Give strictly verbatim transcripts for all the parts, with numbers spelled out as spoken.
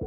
Li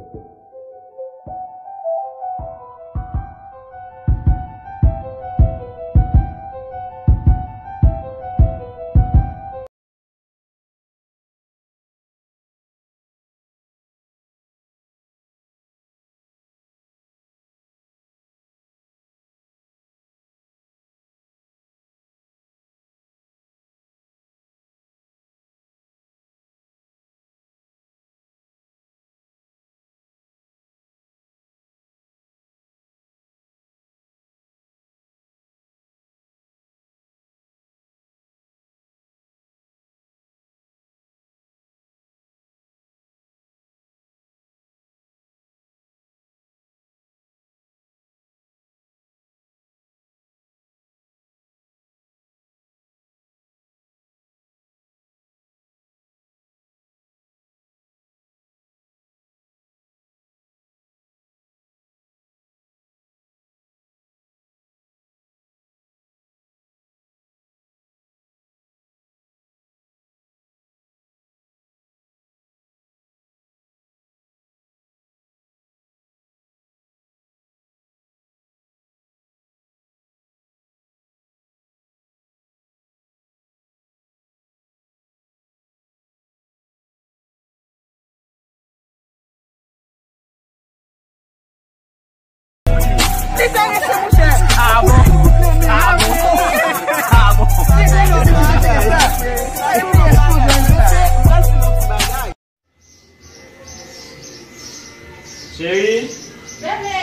fè rete mouche. Ah bon? Ah bon? Ah bon? Cheri. Bebe.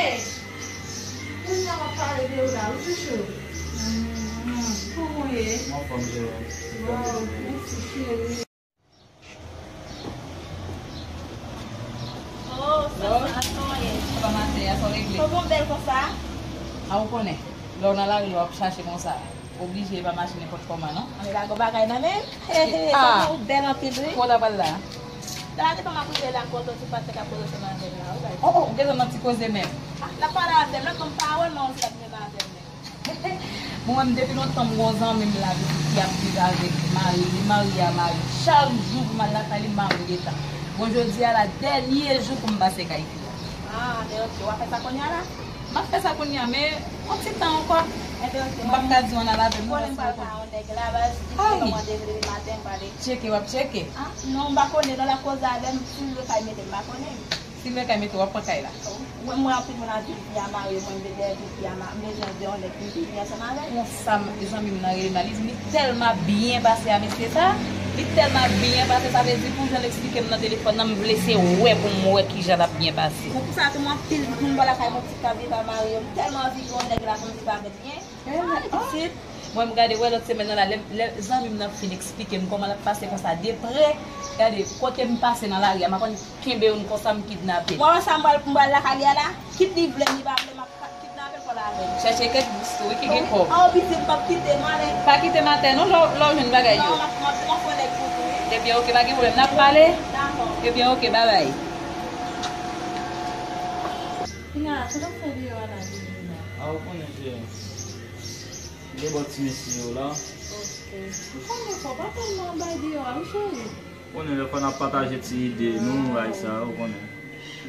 Kounye a w ap pale de ou la, wi, chouchou. Kòman w ye? Mwen anfòm, cheri. Waw, mèsi, cheri. Oh, sa, sa, sa w ye? Sa pa maten, sa w regle? Kòman w bèl konsa? A, ou konnen, lè w nan lari, w ap chache konsa. Oblije, e pa mache nenpòt kòman, non. Ann lage bagay nan men m. He, he, he, ah, kòman ou bèl anpil, wi. Kote w pral la? Talè gentan m ap rive la, kote w ti pase k ap poze sèman avè m la, wi, baz. Oh, oh, ou gentan nan ti koze menm. Ah, l ap pale avè m, l ap ban m pawòl, men ou di l ap menm avè m menm. Mwen menm, depi lontan m gon zanmi m la ki ap viv avèk mari li, mari a mari. Chak jou pou m al lakay li, mari li gentan. Bon, jodi a la, dènye jou pou m pase kay fi a. Ah, men ok, w ap fè sa kounye a la? M ap fè sa kounye a, men yon ti tan ankò. Enben, ok, m p ap ka di w ann al avè m, non, paske ou konnen. Konnen m pral ka yon nèg la, baz, ki fè yon randevou depi maten, m prale. Tcheke, w ap tcheke? Ah, non, m pa konnen, non, l ap koze avè m, si l vle kay mete m, m pa konnen. Si l vle kay mete w, w ap pran kay la. Mwen, mwen, anpil moun ap di fi a marye, mwen, m vle dèyè vi fi a, m bezwen de yon nèg pou m viv ansanm avè l. Konsa, zanmi m nan rele m la, li di m li tèlman ap byen pase a mesye sa, li tèlman ap byen pase, sa vle di pou jan l eksplike m nan telefòn nan, m vle se wè pou m wè kijan l ap byen pase. Bon, pou sa tou, mwen anpil moun bò lakay mwen ki ka viv a mari yo. M tèlman anvi gen yon nèg la pou m viv avè l byen. Ay, pitit. Mwen, m gade, wè, lòt semèn nan la, lè, lè zanmi m nan fin eksplike m kòman l ap pase konsa de prè, gade, kote m pase nan lari a, m ap annik kenbe youn konsa, m kidnape l. Mwen, wè sa, m pral, m pral lakay li a la, kit li vle, li pa vle, m ap ka-, kidnape l, pral avè l. Chèche kèk bous tou, wi, ki gen kòb. Oh, pitit, m p ap kite, m ale. Pa kite m atè, non, lè w, lè w jwenn bagay yo. Non, m ap, m ap, m ap fè nèg pou ou, wi. Ebyen, oke, pa gen pwoblèm, n ap pale. Dakò. Ebyen, oke, babay. Kounye a, sa w ap fè deyò a la, Divina? A, ou konnen, cheri. Gen bò ti mesye yo la. Ok. Ou konnen fò pa tèlman bay deyò a, wi, cheri. Ou konnen lè fò n ap pataje ti ide nou, bagay sa, ou konnen.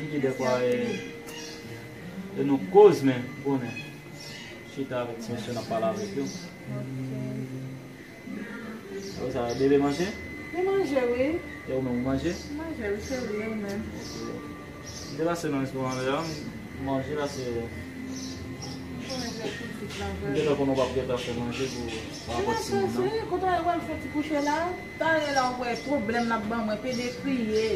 Li gen dèfwa, e, e nou koz, men, ou konnen. Chita avèk ti mesye yo, n ap pale avèk yo. Ok. Apre sa, bebe manje? Li manje, wi. E ou menm, ou manje? M manje, wi, cheri, e ou menm? Ok. M te pase nan restoran lè a, m manje la, se. M gentan konnen w p ap gentan fè manje pou, pou rapò timoun nan. Wi, kote w wè l fè ti kouche la? Talè la w wè pwoblèm l ap ban mwen, pede kriye.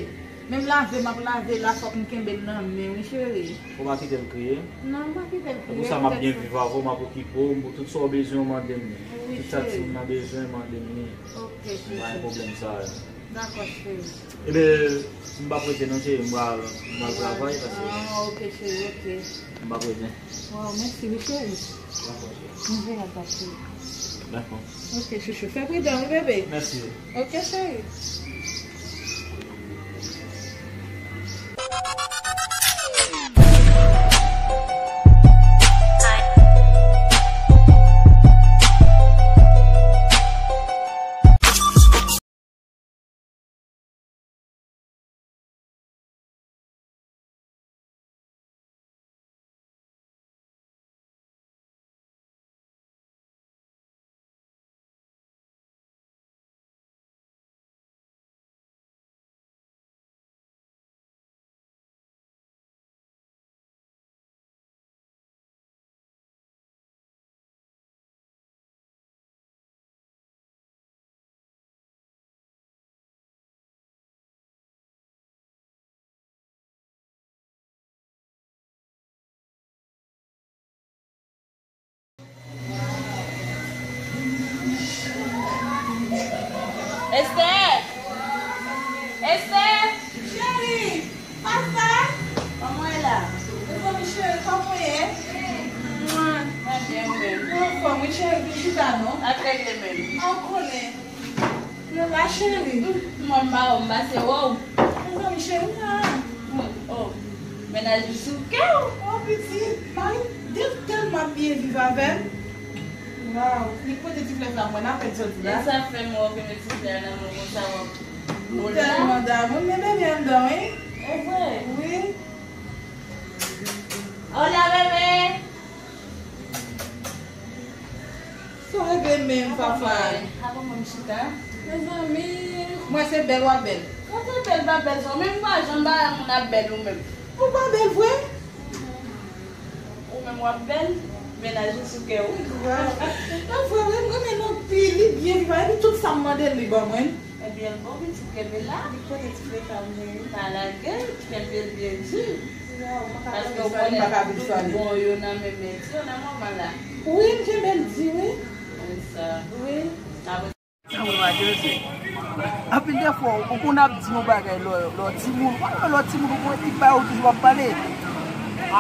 Menm lave m ap lave la, fòk m kenbe l nan men, wi, cheri. Ou pa kite l kriye? Non, m pa kite l kriye. Se pou sa m ap byen viv avè w, m ap okipe w, tout sa w bezwen, w mande m li. Wi, cheri. Tout sa timoun nan bezwen, mande m li. Ok, cheri. M pa gen pwoblèm sa yo. Dakò, cheri. Ebyen, m p ap rete non, cheri, m pral, m pral travay, paske. Ah, ok, cheri, ok. M p ap rete. Waw, mèsi, wi, cheri. Dakò, cheri. M veye a, cheri. Dakò. Ok, chouchou. Fè pridan, wi, bebe. Mèsi. Ok, cheri. Chita non. A trè byen menm. An konnen. Lè la cheri. Mwen m pa wè w, m pase wè w. Mezanmi cheri, m la. Oh, mennaj li sou kè w. Oh pitit, mari m tèlman ap byen viv avè m. Waw, li pote ti flè sa mwen apèn soti la. E sa fè m wè w gen ti flè nan men w konsa w ap. M tèlman damou, men bebe anndan wi. E vre? Wi. Hola bebe. Sa rete menm papa. Apa mwen chita? Mezanmi, mwen se bèl w ap bèl. Mwen se bèl pa bèl sa, menm pa janm ba moun ap bèl ou menm. Ou pa bèl vre? Ou menm w ap bèl, mennaj ou sou kè w. Waw. Nan vre wi, m renmen l anpil, li byen vivan, epi tout sa m mande l, li ban mwen. Ebyen, l bon pitit, kenbe la. Li konnen ti frè pa mwen. Pa lage, kenbe l byen di. Paske w konnen tout bon yo nan men mèt yo nan moman la. Wi, m kenbe l di wi. Wi. Sa vre. Anpil de fwa, ou konn ap di yon bagay lè w timoun, ou pa wè lè w timoun, ou konn ti bagay ou toujou ap pale.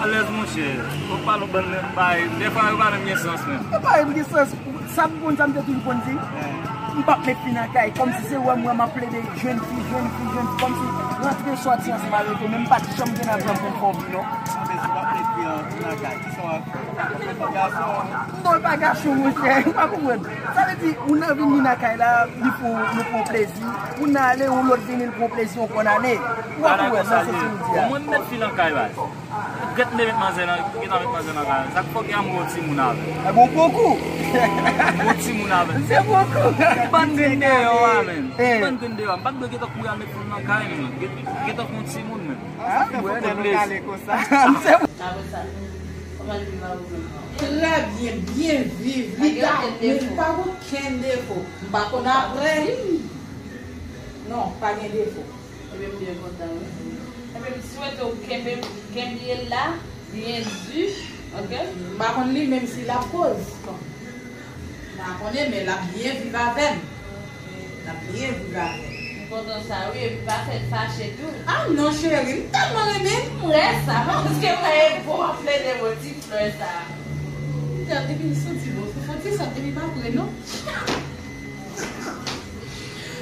Alèz monchè, ou pale yon bann bagay, dèfwa yo pa menm gen sans menm. Yo pa menm gen sans. Sa m konn, sa m te toujou konn di, m p ap met fi nan kay, kòmsi se wè m wè m ap plede jwenn fi, jwenn fi, jwenn fi, kòmsi rantre sòti ansanm avèk yo, men m pa t janm gen nan plan pou m fè w vi non. Anben si w p ap met fi nan kay, kisa w ap fè? Gason. Non, l pa gason, monchè, ou pa konprann. Sa vle di, ou nan vin li nan kay la, li pou nou pran plezi, ou nan ale, yon lòt vini, li pran plezi, ou konn ale. Ou pa konprann nan sans ou di a. Mwen m met fi nan kay, baz. Gèt m te met manzè nan, gentan met manzè nan kay la. Sa k fòk a m gon timoun avè l. A gon pokou. Gon timoun avè l. Se pokou. Bann grenn deyò a, menm. Bann grenn deyò a. M pa t dwe gentan kouri al met moun nan kay, menm. Gentan gon timoun, menm. Ah, mwen, nou kale konsa. Apre sa, kòman l viv avè w menm? Trè byen, byen viv. Li damou, li pa gen okenn defo. M pa konn apre. Non, pa gen defo. Ebyen, m byen kontan, wi. Ebyen, m swete w kenbe, kenbe la, byen di, oke? M pa konn li menm si l ap koz. M pa konnen, men l ap byen viv avè m. L ap byen viv avè m. M kontan sa, wi, epi pa fè l fache tou. Ah non, cheri, m tèlman renmen l. M wè sa, paske mwen e bon ap plede mo ti flè sa. Epi m santi bon, se fò ti sa, depi pa vre, non.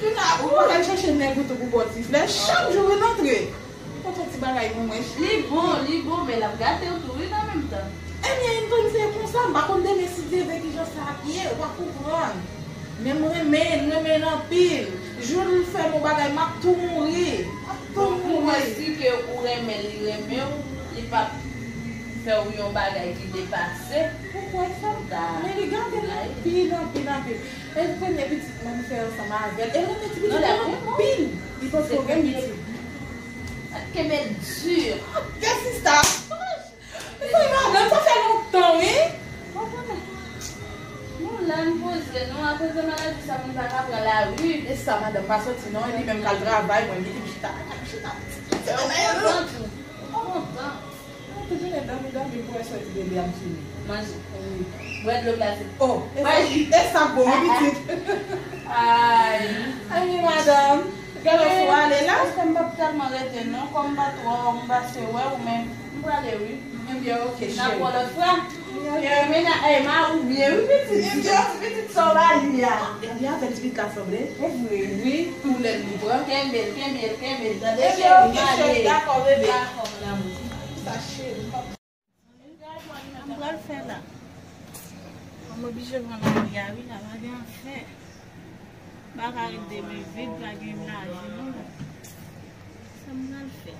Ou pa al chache nèg ou tou pou bò ti flè. Chak jou ou rantre. Pote ti bagay pou mwen. Li bon, li bon, men l ap gate w tou, wi, nan menm tan. Ebyen, m konn se konsa, m pa konn demen si Dye vle kijan sa ap ye, ou pa konprann. Men m renmen, m renmen l anpil. Jou l fè m yon bagay, m ap tou mouri. M ap tou mouri. Bon, pou mwen, si ke ou renmen, li renmen w, li p ap fè w yon bagay ki depase. Ou kwè sa? Men li gate l anpil, anpil, anpil. E premye pitit mwen m fè ansanm avè l. E l renmen ti pitit mwen anpil. Li poko gen pitit. Kenbe l di. Ok, sista. Sa madanm, sa fè lontan, wi. Nou la, n poze nou. Akoz de maladi sa, moun pa ka pran lari. E sa, madanm pa soti non, e li menm k al travay, mwen li di m chita, m chita. Se kontan tou. Kontan. Tout jounen dòmi, dòmi pou wè sòti bebe ap fini. Manje. Wi. Bwè dlo glase. Oh, e sa, e sa bon, wi, pitit. Ay. Ay, wi, madanm. Gade sou ale la. Èske m p ap tèlman rete, non? Kòm m pa twò, m pase wè ou, men m prale, wi. Ebyen, ok, cheri. N ap wè lòt fwa. Ebyen, men, e, ma ou byen, wi, pitit. Ebyen, ti pitit sa w ba li a. Li avè l, ti pitit la sanble. E vre. Wi, pou lè l li pran. Kenbe l, kenbe l, kenbe l. Tande, cheri, m ale. Dakò, bebe. Dakò, mon amour. Sa cheri. M pral fè la. M oblije pran lari a, wi, la pa gen anfè. M pa ka ret de men vid, pa gen lajan, non. Sa m pral fè?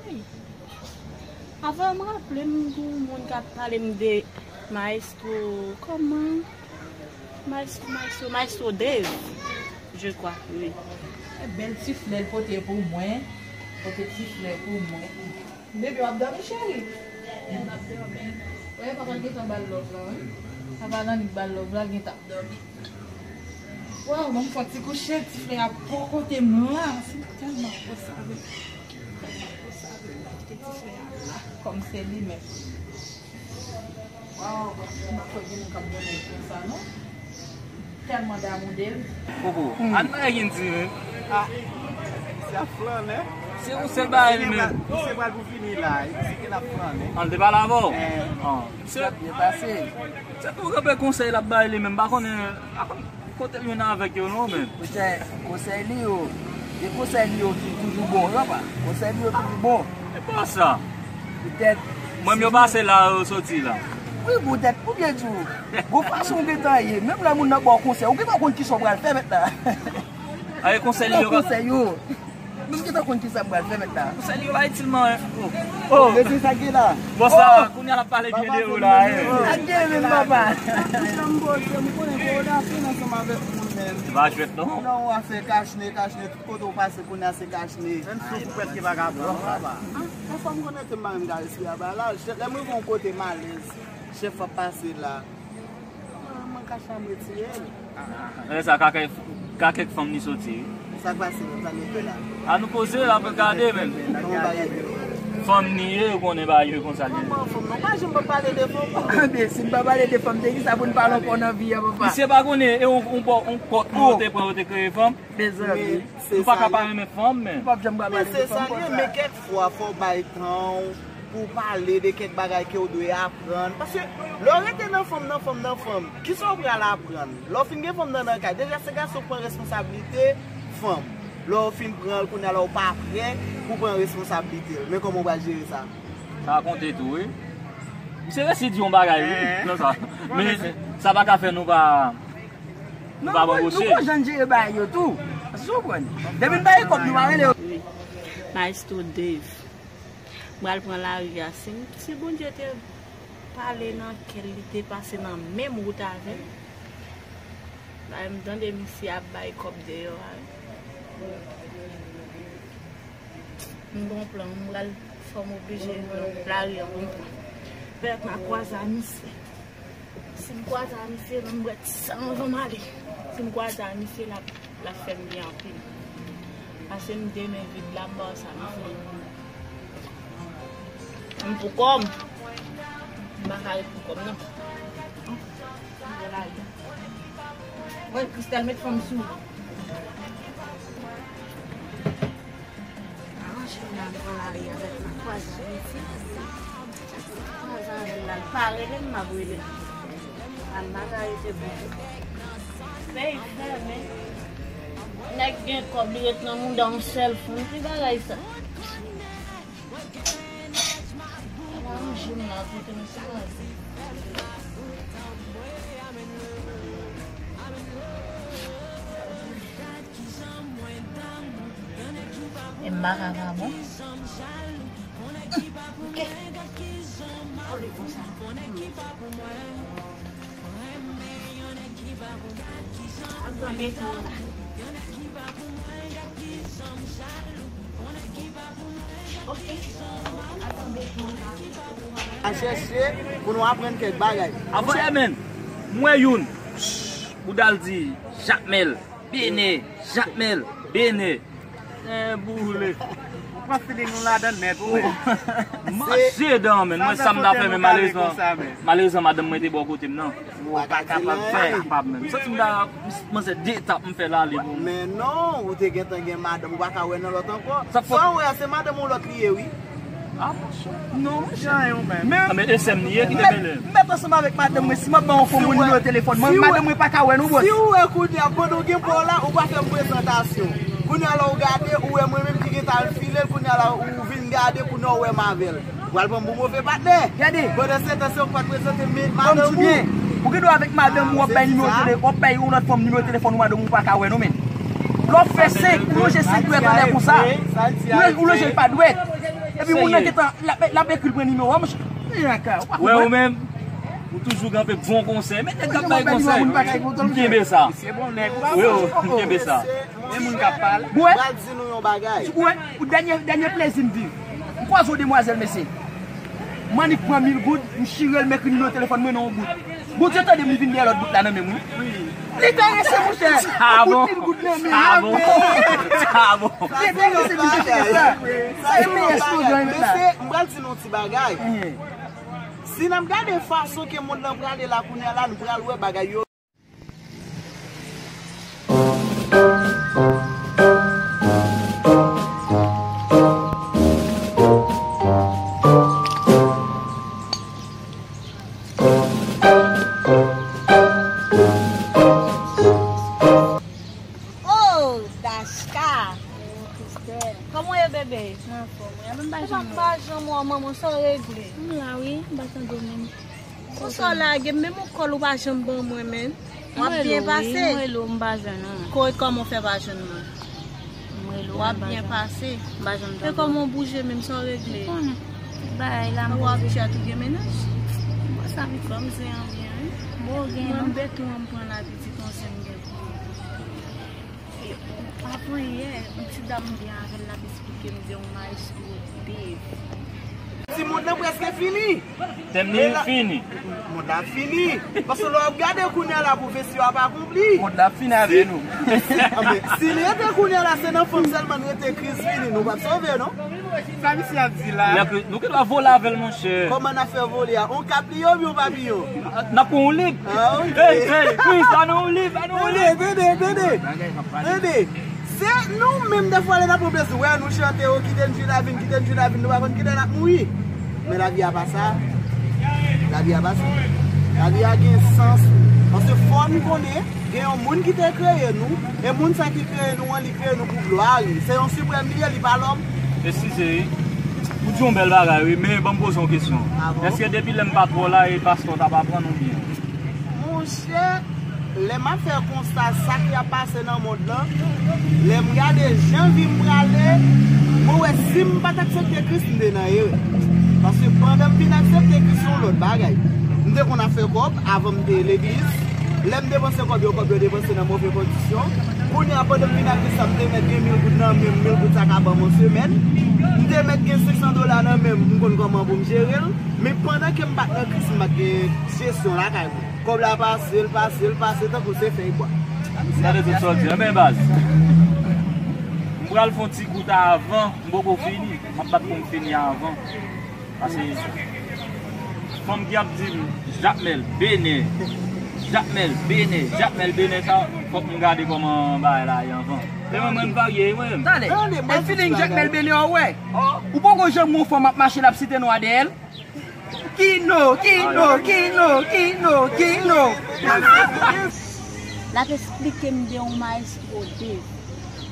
Wi. Avan m raple m, gon moun k ap pale m de Maestro, kòman? Maestro, Maestro, Maestro Dave, je crois, wi. E bèl ti flè l pote pou mwen. Pote ti flè pou mwen. Bebe, w ap dòmi, cheri? Mwen ap dòmi. Wè, papa l gentan ba l love la, wi. Papa l annik ba l love la, l gentan ap dòmi. Waw, ban m fè yon ti kouche, ti flè a bò kote m la. Se tèlman posab. Tèlman posab, m ap kite ti flè a la. Kòm se li menm. Waw, m pa kwè gen moun k ap bon nèg konsa, non. Tèlman damou de l. Koko, hmm, an bagay ki n di menm. Ah, misye ap flannen. Se yon sèl bagay li menm. Misye pral pou fini la, misye gen ap flannen. An, l te pale avè w? Eh, ah. Misye ap byen pase. Se pou kanpe konsèy l ap bay li menm, pa konnen, pa konnen kote l jwenn avèk yo non, men. Konsèy, konsèy li yo, e konsèy li yo ki toujou bon, yo pa. Konsèy li yo toujou bon. E pa sa. Petèt. Mwen, m yo pase la, yo soti la. Wi, poutèt, pou byen di w, gon fason w gentan ye, menm lè moun nan ba w konsèy, ou gentan konn kisa w pral fè mentnan. Aye, konsèy li yo. Konsèy yo. Menm gentan konn kisa m pral fè mentnan. Konsèy li yo pa itil mwen. Oh. Oh. Men se sa k gen la. Bon, sa, oh, kounye a l ap pale byen de ou la, eh. Sa k gen menm, papa? Jan m poze, m konnen ke w ap fin ansanm avèk moun, men. Se pa jwèt, non. Non, w ap fè kachne, kachne, tout kote w pase, kounye a se kachne. Menm si w prèske pa ka pran, papa. Ah, fò m konnen ke m pa menm ka respire a ba la. Lè m rive yon kote m alèz, chèf ap pase la. Mwen, mwen kache a m retire l. Lè sa, ka kèk, ka kèk fanm li soti, wi. Sa k pase menm, sa nou fè la? A nou poze la pou gade, men. Fanm li ye, ou konnen bagay yo konsa li ye. Mwen, fanm non, pa janm pa pale de fanm. Ebyen, si n pa pale de fanm, de kisa pou n pale ankò nan vi a, papa? Misye pa konnen, e yon, yon bò, yon kòk nou te pran, yo te kreye fanm. Mezanmi. Nou pa ka pa renmen fanm, men. Nou p ap janm ka pale de fanm konsa. Men se sa l ye, men kèk fwa, fò w bay tan w pou w pale de kèk bagay ke w dwe aprann. Paske lè w rete nan fanm, nan fanm, nan fanm, kisa w pral aprann? Lè w fin gen fanm nan, nan kay, deja se gason k pran responsablite fanm. Lè w fin pran l, kounye a la w pa prè pou w pran responsablite l. Men kòman w pral jere sa? Sa konte tou, wi. Misye resi di yon bagay, wi, nan sa. Men sa pa ka fè nou pa, nou pa ban woche. Nou gon jan n jere bagay yo tou. Èske w konprann? Depi n pa gen kòb, nou pa rele yo. Maestro Dave. M pral pran lari a. Si, si Bondye te pale nan kè l, li te pase nan menm wout avè m, la, m tande misye ap bay kòb deyò a, wi. M gon plan, m pral fè m oblije nan lari an pou m pran. Pèt m a kwaze a misye. Si m kwaze a misye, m bwè ti san anvan m ale. Si m kwaze a misye, l ap, l ap fè m byen anpil. Pase m de men vid la, m ba w sa m fè. M pou kò m. M pa ka ret pou kò m, non. Mwen, Christelle, met fanm sou. Avan chen nan pran lari avèk mwen, kwaze avèk li. Kwaze avèk la, l pa rele m, m ap rele l. Al la, ta rete bon. Peyi fèmen. Nèg gen kòb, li ret nan mouda yon sèl fanm. Ki bagay sa? Al aranje m la, kote m kraze. E m pa ka pa bon. Ok. Ole konsa. Ap tanbe tou la. Ok. Ap tanbe tou la. A chèche pou nou aprann kèk bagay. Avan, men, m wè youn. Bouda l di, Jakmèl. Bene, Jakmèl, Bene. Eh, boule. Ou pran feeling nou ladan nèt, ou wè. Mache dan, men. Mwen, sa m ta fè, men malerezman, malerezman, madanm mwen te bò kote m nan. Ou pa kapab fè. Pa kapab, men. M santi m ta, manzè de etap m fè l ale, bon. Men non, ou te gentan gen madanm, ou pa ka wè nan lòt ankò. Sa w wè a, se madanm ou lòt li ye, wi. Ah, monchè. Non, monchè. Men, ah, men e sè m li ye ki te mele. M mèt ansanm avèk madanm mwen, si m ap ba yon fanm yon nimewo telefòn mwen, madanm mwen pa ka wè nou, bòs. Si w wè kounye a, pandan w gen pa w la, ou pa fè m prezantasyon. Kounye a la w gade, ou wè mwen menm ki gentan al file l, kounye a la ou vin gade, kounye a w wè m avè l. Ou pral pran m pou move patnè. Gade. Pandan se tan, se ou k pa t prezante m madanm ou. Ou gen dwa avèk madanm ou, w ap bay nimewo tele-, w ap bay yon lòt fanm nimewo telefòn ou, madanm ou pa ka wè non, men. Lè w fè senk, ou lonje senk dwèt anlè konsa. Ou lonje l pa dwèt. Epi moun nan gentan, l ap, l ap ekri l pran nimewo a, monchè. Ou pa konprann. Wè ou menm, ou toujou kanpe bon konsèy. Men nèg k ap bay konsèy. M kenbe sa. Wi, m kenbe sa. Men moun k ap pale. Ou wè? Pral di nou yon bagay. Ou wè? Dènye, dènye plezi m viv. M kwaze yon demwazèl, mesye. M annik pran mil goud, m chire l, m ekri nimewo telefòn mwen nan yon bout. Bondye tande m, li vin dèyè lòt bout la nan men m, wi. Li enterese, monchè. Sa bon. Yon bout mil goud nan men l. Sa bon. Sa bon. Li enterese, li enterese. Sa se meyè espozyon la. Mesye, m pral di nou yon ti bagay. Si n ap gade fason ke mond lan prale la kounye a la, nou pral wè bagay yo. Kòman w ye, bebe? Mwen anfòm, wi. Apa m pa janm wè w, manman, sa w regle? M la, wi, m pa tande w menm. Pou sa w lage m, menm yon kòl ou pa janm ban mwen, menn. W ap byen pase. M rele w, m pa jwenn ou. Kote, kòman w fè pa jwenn mwen? M rele w, w ap byen pase. M pa janm tande w. E kòman w bouje menm, sa w regle? Ou konnen, tout bagay la, m bouje. Ou abitye a tou gen mennaj? Bon, sa vit. Fanm se anyen, wi. Bon, gen non. Mwen, m bèt ou an, m pran lapitit, yon zen m gen pou ou. Avan yè, yon ti dam m gen avè l, l ap esplike m de yon maestro Dave. Ti mond lan prèske fini. Tèm li fini. Mond la fini. Paske lè w ap gade kounye a la, pwofesi a pa konpli. Mond la fini avè nou. Si, anben, si li rete kounye a la, se nan fanm sèlman n rete, kriz fini, nou p ap sove, non? Sa misye ap di la? Nou gen dwa vole avè l, monchè. Kòman n ap fè vole a? On kap li ye oubyen on papiyon? N ap pran on lib. Ah, ok. Hey, hey, Chris, ann on lib, ann on lib. Tande, tande, tande. Tande. Se nou menm, dèfwa, lè n ap pran plezi, wè, nou chante, o, kite n jwi lavi n, kite n jwi lavi n, nou pa konn kilè n ap mouri. Men lavi a pa sa. Lavi a pa sa. Lavi a gen sans. Paske fò n konnen, gen yon moun ki te kreye nou, e moun sa ki kreye nou an, li kreye nou pou glwa li. Se yon siprèm li ye, li pa lòm. Eskize, wi. Ou di yon bèl bagay, wi, men ban m poze yon kesyon. Ah bon? Èske depi lè m pa twò la, e pastè w t ap aprann oubyen? Monchè, lè m ap fè konsta sa ki ap pase nan mond lan, lè m gade jan vi m prale, mwen wè si m pa t aksepte Kris, m te nan erè. Paske pandan m vin aksepte Kris, se yon lòt bagay. M te konn ap fè kòb avan m te legliz. Lè m depanse kòb yo, kòb yo depanse nan move kondisyon. Kounye a, pandan m vin ak Kris la, m te mèt gen mil goud nan men m, mil goud sa ka ban m yon semèn. M te mèt gen senk san dola nan men m, m konn kòman pou m jere l. Men pandan ke m pa t nan Kris, m pa t gen jesyon lakay mwen. Kòb la pase, l pase, l pase, tankou se fèy bwa. Gade tout sa w di. Anben, baz, m pral fè yon ti goute avan, m poko fini. M ap bat pou m fini avan. Paske fanm ki ap di m, Jakmèl, Benè, Jakmèl, Benè, Jakmèl, Benè, sa, fòk m gade kòman bagay la ye anvan. Men mwen, mwen, m varye, mwen. Tande, e feeling Jakmèl, Benè, w wè. Ou poko janm wè yon fanm ap mache, l ap site non a dèyè l. Kino, Kino, Kino, Kino, Kino. L ap esplike m de yon maestro Dave.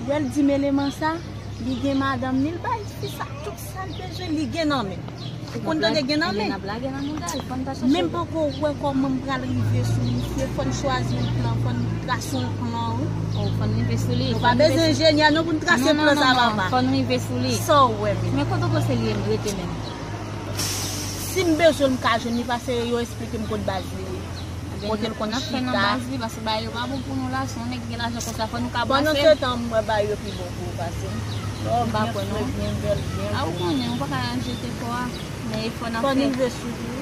Ou wè l di m eleman sa, li gen madanm li, l bay fi sa tout sa l bezwen, li gen nan men. Ou konn tande gen nan men. Men m poko wè kòman m pral rive sou misye, fò n chwazi yon plan, fò n trase yon plan, wi. Oh, fò n rive sou li. Nou pa bezwen enjenyè non pou n trase plan sa, papa. Fò n rive sou li. Sa w wè menm? Men kote w panse li rete menm? Si m bezwen l, m ka jwenn li, paske yo esplike m kot baz li ye. Kote l konn chita. N ap fè nan baz li, paske bagay yo pa bon pou nou la, si yon nèg gen lajan konsa, fò nou ka brase. Pandan se tan, m wè bagay yo pi bon pou ou pase m. M pa kwè non. Byen bèl, byen. A, ou konnen, ou pa ka jete kò a. Men efò n ap fè. Fò n rive sou li.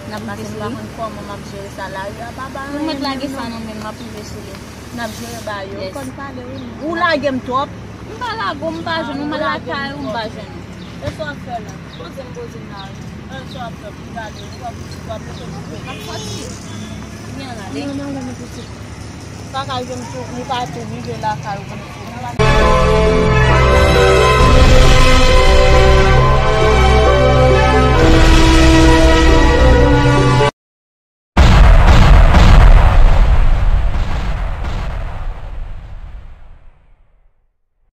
N ap rive sou li. Paske m pa konn kòman m ap jere sa, lari a pa ba anyen menm non. Ou mèt lage sa nan men m, m ap rive sou li. N ap jere bagay yo. Yes. Fò n pale, wi. Ou lage m twòp. M pa lage w, m pa jwenn ou, m al lakay ou, m pa jwenn ou. E sa w ap fè la? Poze m, poze m la, wi. E sa w ap fè, pou gade, ou ap, ou ap mete m antre. M ap sòti. Byen, ale. Non, non, non, non, pitit. Pa ka jwenn tou, li pa tou rive lakay ou konn fè.